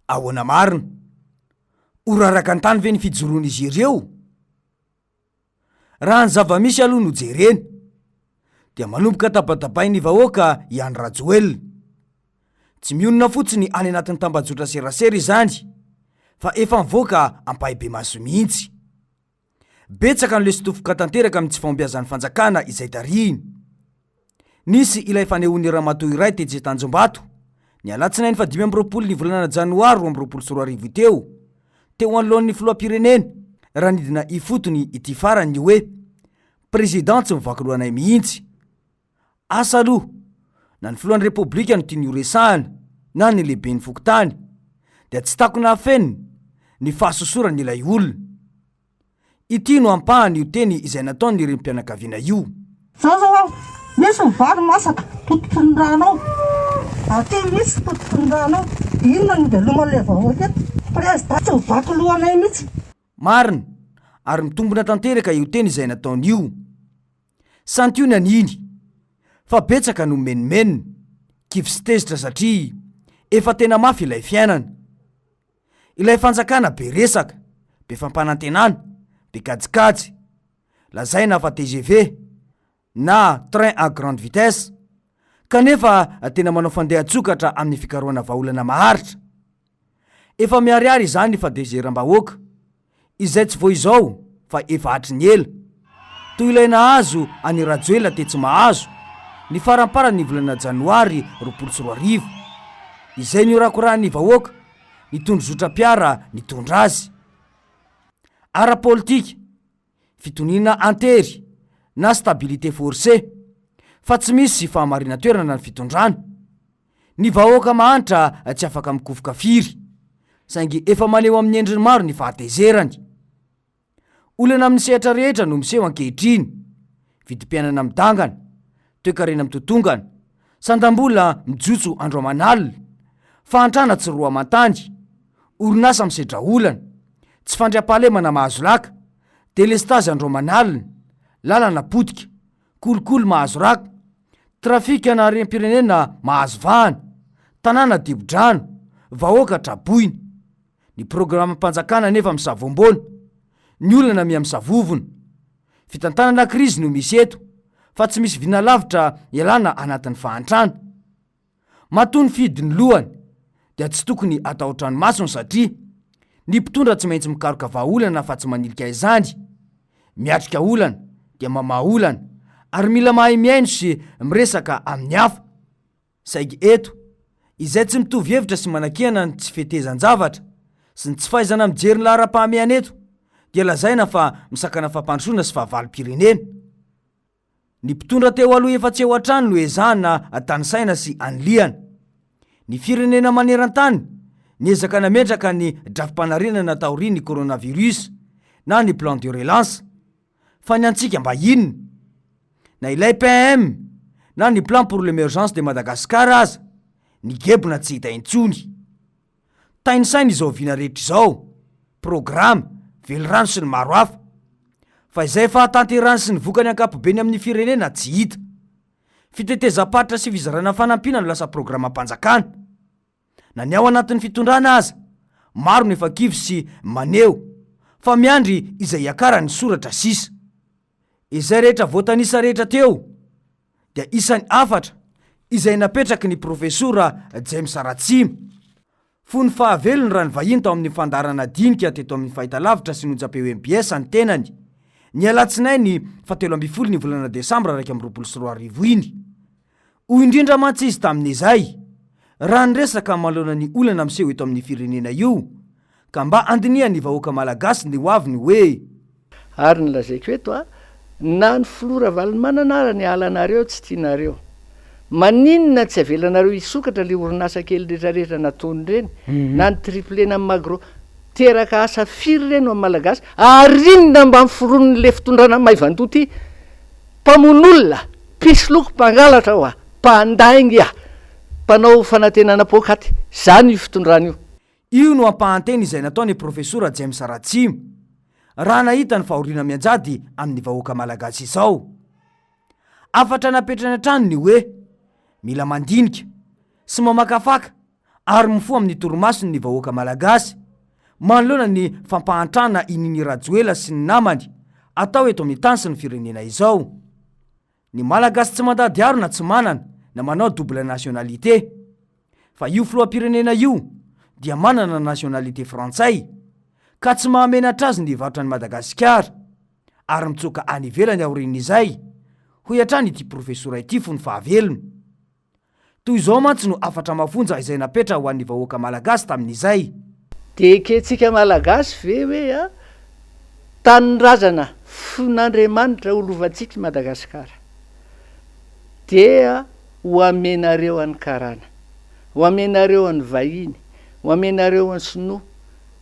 Ahoana marina? Ho raraka an-tany ve ny fijoroan'izy ireo? Raha ny zava-misy aloha no jerena dia manomboka tabatabain'ny vahoaka i Andry Rajoelina. Tsy mionona fotsiny any anatin'ny tambajotra serasera izany fa efa mivoaka ampahibemaso mihitsy. Betsaka ny lesotofoka tanteraka amin'ny tsy fahombiazan'ny fanjakana izay tarihiny. Nisy ilay fanehoan'ny ramatoa iray tetsy Tanjombato, ny alatsinainy faha 25 ny volana janoary 2022 teo, teo anoloan'ny filoham-pirenena, raha nidina ifotony ity farany ny hoe, Président tsy mivaky loha anay mihitsy. Asa aloha, na ny filohan'ny Repoblika no tiany horesahana na ny lehiben'ny fokontany, dia tsy takona afenina ny fahasosoran'ilay olona. Ity no ampahany io teny izay nataon'ny renim-pianakaviana io. Zao zao aho, misy ny vary masaka, potiky ny rano ao, aty misy potiky ny rano ao, inona no iveloman'ilay vahoaka eto? Prezida tsy mivaky loha anay mihitsy. Marina, ary mitombina tanteraka io teny izay nataony io. Santionany iny, fa betsaka no mimenomenona, kivy sy tezitra satria efa tena mafy ilay fiainana. Ilay fanjakana be resaka, be fampanantenana, be kajikajy. Lazaina fa tgv na train à grande vitesse, kanefa tena manao fandehan-tsokatra amin'ny fikarohana vahaolana maharitra. Efa miharihary izany ny fahatezeram-bahoaka. Izay tsy vao izao fa efa hatry ny ela. Toy ilay nahazo an'i Rajoelina tetsy Mahazo, ny faramparan'ny volana janoary 2020. Izay nihorakorahan'ny vahoaka, ny tondrozotram-piara nitondra azy. Ara-politika, fitoniana an-tery na stabilité forcée, fa tsy misy fahamarinan-toerana ny fitondrana. Ny vahoaka mahantra tsy afaka mikofoka firy, saingy efa maneho amin'ny endriny maro ny fahatezerany. Olana amin'ny sehatra rehetra no miseho ankehitriny, vidim-piainana midangana, toekarena mitotongana, sandam-bola mijotso andro aman'alina, fahantrana tsy roa aman-tany, orinasa misedra olana, tsy fandriampahalemana mahazo laka, delestazy andro aman'alina, lalana potika, kolikoly mahazo raka, trafikana harem-pirenena mahazo vahana, tanàna dibo-drano, vahoaka traboina. Ny programam-panjakana anefa misavoamboana, ny olana miha misavovona. Fitantanana krizy no misy eto, fa tsy misy vina lavitra ialana anatin'ny fahantrana. Matoa nifidy ny lohany dia tsy tokony hatahotra ny masony satria ny mpitondra tsy maintsy mikaroka vahaolana fa tsy manilika izany. Miatrika olana dia mamaha olana ary mila mahay mihaino sy miresaka amin'ny hafa. Saigy eto, izay tsy mitovy hevitra sy manakiana ny tsy fetezan-javatra sy ny tsy fahaizana mijery ny laharam-pahamehana eto dia lazaina fa misakana fampandrosoana sy fahavalom-pirenena. Ny mpitondra teo aloha efa tsy eo hatrany no ezahana tanisaina sy anilihana. Ny firenena maneran-tany niezaka nametraka ny drafi-panarenana taorian'ny coronavirus na ny plan de relance. Fa ny antsika mba inona? Na ilay PEM na ny plan pour l'emergence de Madagascar aza nigebona tsy hita intsony. Tainisaina izao vina rehetra izao, programa, velirano sy ny maro hafa. Fa izay fahatanterahany sy ny vokany ankapobeny amin'ny firenena tsy hita. Fitetezam-paritra sy fizarana fanampiana no lasa programam-panjakana. Na ny ao anatin'ny fitondrana aza, maro no efa kivy sy maneho fa miandry izay hiakaran'ny soratra sisa. Izay rehetra voatanisa rehetra teo dia isan'ny hafatra izay napetraky ny Profesora James Ratsima. Fony fahavelony raha nivahiny tao amin'ny fandaharana Dinika teto amin'ny fahitalavitra sy ny onjam-peo mbs ny tenany, ny alatsinainy faha 13 ny volana desambra 2021 iny. Hoy indrindra mantsy izy tamin'izay, raha niresaka manoloana ny olana miseho eto amin'ny firenena io, ka mba handinihan'ny vahoaka malagasy ny hoaviny hoe. Ary ny lazaiko eto a, na ny filoha Ravalomanana ara ny halanareo tsy tianareo. Maninona tsy avelanareo hisokatra le orinasa kely retraretra nataony ireny, na ny triplé na ny magro. Teraka asa firy ireny ho an'ny Malagasy, ary inona mba ny foronin'le fitondrana maivandoha ty? Mpamono olona, mpisoloky, mpangalatra hoa, mpandainga, mpanao fanantenana poakaty. Zany io fitondrana io. Io no ampahan-teny izay nataon'i Profesora James Ratsima, raha nahita ny fahoriana mianjady amin'ny vahoaka malagasy izao. Hafatra napetrany hatrany ny hoe, mila mandinika sy mamakafaka. ary mifoha amin'ny torimasony ny vahoaka Malagasy manoloana ny fampahantrana i Nini Rajoela sy ny namany atao eto amin'ny tany sy ny firenena izao. Ny Malagasy tsy mandady harona tsy manana na manao double nationalité. Fa io filoham-pirenena io dia manana nationalité frantsay ka tsy mahamenatra azy ny hivarotra an'i Madagasikara ary mitsoaka any ivelany aorian'izay, hoy hatrany ity profesora ity fony fahavelony. Toy izao mantsy no hafatra mafonja izay napetra ho an'ny vahoaka Malagasy tamin'izay. Dia ekentsika Malagasy ve hoe a tanindrazana fon'Andriamanitra ho lovantsika i Madagasikara? Dia ho amenareo an'ny karana, ho amenareo an'ny vahiny, ho amenareo an'ny sinoa,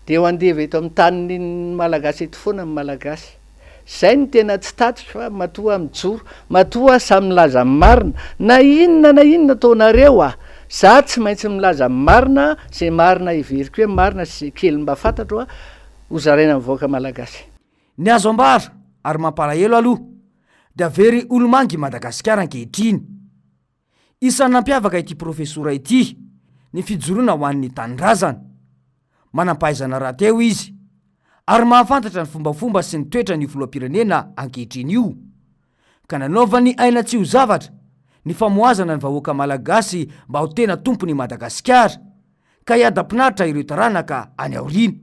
dia ho andevo eto amin'ny tanin'ny Malagasy eto foana ny Malagasy. Zay no tena tsy tatiko fa matoa aho mijoro, matoa aho samy milaza ny marina, na inona na inona ataonareo ah, za tsy maintsy milaza ny marina, zay marina heveriko hoe marina sy zay kely mba fantatro ah, ho zaraina amin'ny vahoaka malagasy. Ny azo ambara ary mampalahelo aloha dia very olomanga i Madagasikara ankehitriny. Isan'ny nampiavaka ity profesora ity ny fijoroana ho an'ny tanindrazana. Manam-pahaizana rahateo izy ary mahafantatra ny fombafomba sy ny toetran'io filoham-pirenena ankehitriny io, ka nanaovany aina tsy ho zavatra ny famohazana ny vahoaka malagasy mba ho tena tompon'i Madagasikara, ka hiadam-pinaritra ireo taranaka any aoriana.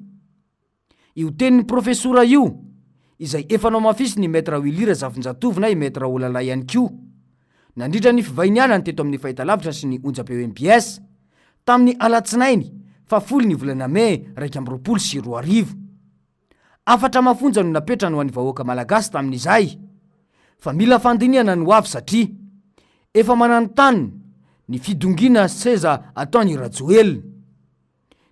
Io tenin'ny profesora io, izay efa nohamafisin'i Maître Willy Razafinjatovo na i Maître Olala ihany koa, nandritra ny fivahinianany teto amin'ny fahitalavitra sy ny onjam-peo mbs, tamin'ny alatsinainy fahafolo ny volana mey 2021. Hafatra mafonja no napetrany ho an'ny vahoaka malagasy tamin'izay, fa mila fandinihana ny ho avy satria efa mananontanona ny fidongiana seza ataon'i Rajoelina.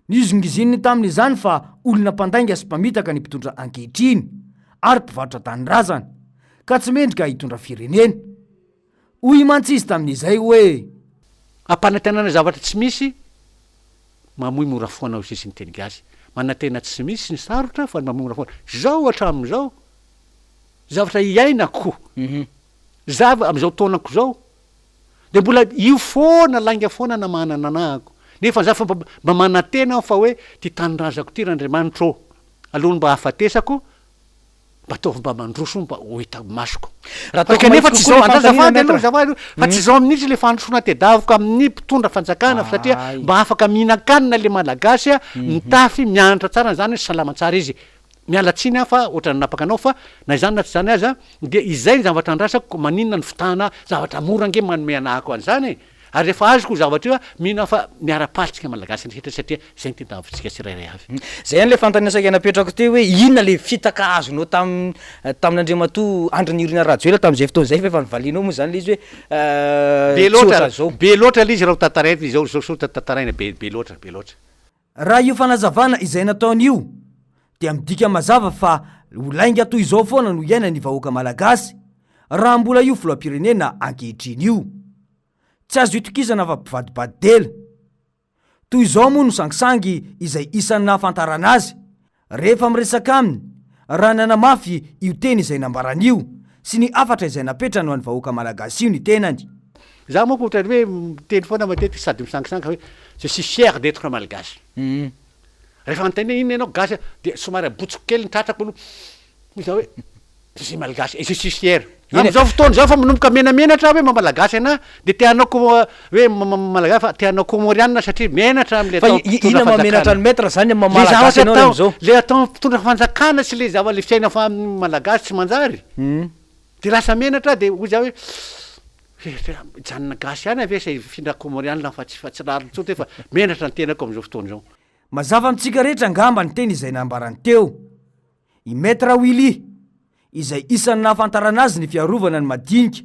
Nizingizininy tamin'izany fa olona mpandainga sy mpamitaka ny mpitondra ankehitriny ary mpivarotra tanindrazana, ka tsy mendrika hitondra firenena. Hoy mantsy izy tamin'izay hoe. Ampanantenana zavatra tsy misy, mamoy mora foana hoy sisy ny teny gasy. Manantena tsy misy ny sarotra fa ny mamoy mora foana. Zao hatramin'izao, zavatra iainako, zava amin'izao taonako izao, Dia mbola io foana, lainga foana namahanana anahako. Nefa za fa mba manantena aho fa hoe ty tanindrazako ty r'Andriamanitra ô, alohan'ny mba hahafatesako, mba ataovy mba mandroso mba ho hita masoko. Raha Fa ataoko kanefa mahitsy tsy kokoa izao, le andraso fanontaniana azafady aloha, maître. azafady aloha, fa tsy izao mihitsy le fandrosoana tedaviko amin'ny mpitondra fanjakana satria Ay. mba afaka mihinan-kanina le Malagasy a, mitafy, mianatra tsara zany hoe salama tsara izy. Miala tsiny aho fa ohatran'ny nanapaka anao fa na izany na tsy izany aza dia izay ny zavatra andrasako ko maninona ny fitahana zavatra mora ange manome anahako an'izany e! Ary rehefa azoko io zavatra io aho mino aho fa miara-paly tsika Malagasy rehetra satria izay no tadiavintsika tsirairay avy. Zay ihany le fanontaniana saika napetrako teo hoe inona le fitaka azonao tam tamin'Andriamatoa Andry Nirina Rajoelina tamin'izay fotoana izay fa efa novalianao moa zany le izy hoe Be tsy loatra, ohatran'izao. be loatra le izy raha ho tantaraina izao izao sao tantaraina be be loatra, be loatra. Raha io fanazavana izay nataony io dia midika mazava fa ho lainga toy izao foana no iainan'ny vahoaka malagasy raha mbola io filoham-pirenena ankehitriny io. Tsy azo itokisana fa mpivadibadi-dela. Toy izao moa no sangisangy izay isan'ny nahafantarana azy rehefa miresaka aminy raha nanamafy io teny izay nambarany io sy ny hafatra izay napetrany ho an'ny vahoaka malagasy io ny tenany. Za manko ohatran'ny hoe miteny foana matetika sady misangisangy hoe je suis fier d'etre malgache. Rehefa anontaniana hoe inona ianao gasy dia somary abotsiko kely ny tratrako aloha hoy za hoe je suis malgache et je suis fier. Amin'izao fotoana izao efa manomboka menamenatra aho hoe maha malagasy anahy dia te hanao hoe malagasy fa te hanao kômôrianina satria menatra amin'ilay Fa atao inona mpitondra maha menatra fanjakana. an'i maître zany amin'ny maha Le malagasy zavatra anao atao amin'izao? le atao mpitondra fanjakana sy le zava le fiainana fa malagasy tsy manjary. Dia lasa menatra aho dia hoy za hoe hijanona gasy ihany aho ve sa hifindra kômôrianina fa tsy fa tsy rariny intsony fa menatra ny tenako amin'izao fotoana izao. Mazava amintsika rehetra angamba ny teny izay nambarany teo. I Maître Willy, izay isan'ny nahafantarana azy ny fiarovana ny madinika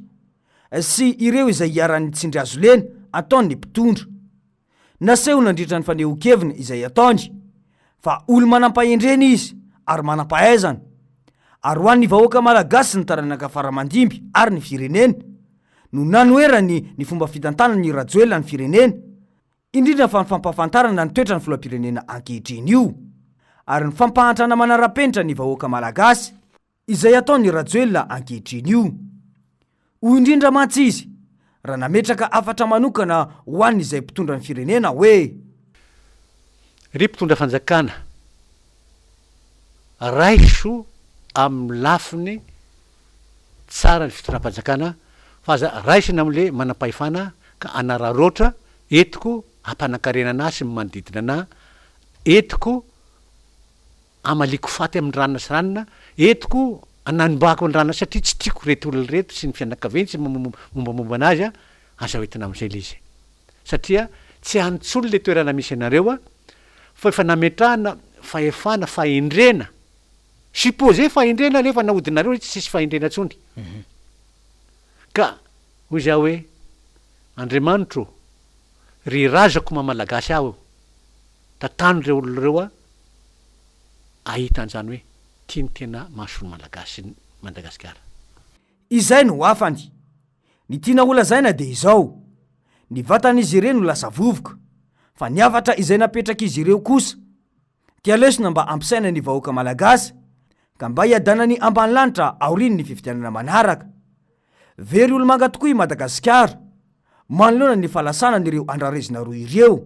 sy ireo izay iharan'ny tsindry hazo lena ataon'ny mpitondra. Naseho nandritra ny fanehoan-keviny izay ataony fa olo-manam-pahendrena izy ary manam-pahaizana, ary ho an'ny vahoaka malagasy sy ny taranaka fara-mandimby ary ny firenena no nanoherany ny fomba fitantanan'i Rajoelina ny firenena, indrindra fa ny fampahafantarana ny toetran'ny filoham-pirenena ankehitriny io ary ny fampahantrana manara-penitra ny vahoaka malagasy. Izay ataon'i Rajoelina ankehitriny io. Hoy indrindra mantsy izy raha nametraka hafatra manokana ho an'izay mpitondra ny firenena hoe. Ry mpitondra fanjakana, raiso amin'ny lafiny tsara ny fitondram-panjakana fa aza raisina amin'le manam-pahefana ka hanararaotra entiko hampanankarena anah sy ny manodidina anah, entiko hamaliako faty amin'ny ranona sy ranona, entiko hananimbako ny ranona satria tsy tiako ireto olona ireto sy ny fianakaviany sy ny mombamomba anazy, aza hoentina amin'izay le izy. Satria tsy any intsony le toerana misy anareo a, fa efa nametrahana fahefana, fahendrena, supposé fahendrena nefa nahodinareo izy tsisy fahendrena intsony. Ka hoy za hoe, Andriamanitro ô, ry razako maha malagasy ahy ô, tantano ireo olona ireo aho ahita an'izany hoe ty ny tena mahasoa ny malagasy sy ny Madagasikara. Izay no hafany. Ny tiana holazaina dia izao, ny vatan'izy ireny no lasa vovoka, fa ny hafatra izay napetrak'izy ireo kosa dia lesona mba hampisaina ny vahoaka malagasy ka mba hiadanany ambanilanitra aorian'ny fifidianana manaraka. Very olomanga tokoa i Madagasikara manoloana ny fahalasanan'ireo andrarezina roa ireo.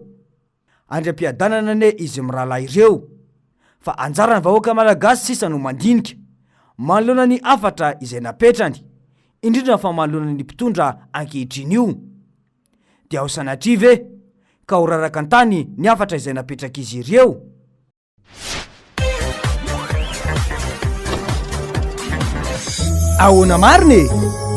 Andriampiadanana anie izy mirahalahy ireo fa anjaran'ny vahoaka malagasy sisa no mandinika manoloana ny hafatra izay napetrany, indrindra fa manoloana ny mpitondra ankehitriny io. Dia ao sanatria ve ka ho raraka an-tany ny hafatra izay napetrak'izy ireo? Ahoana marina e?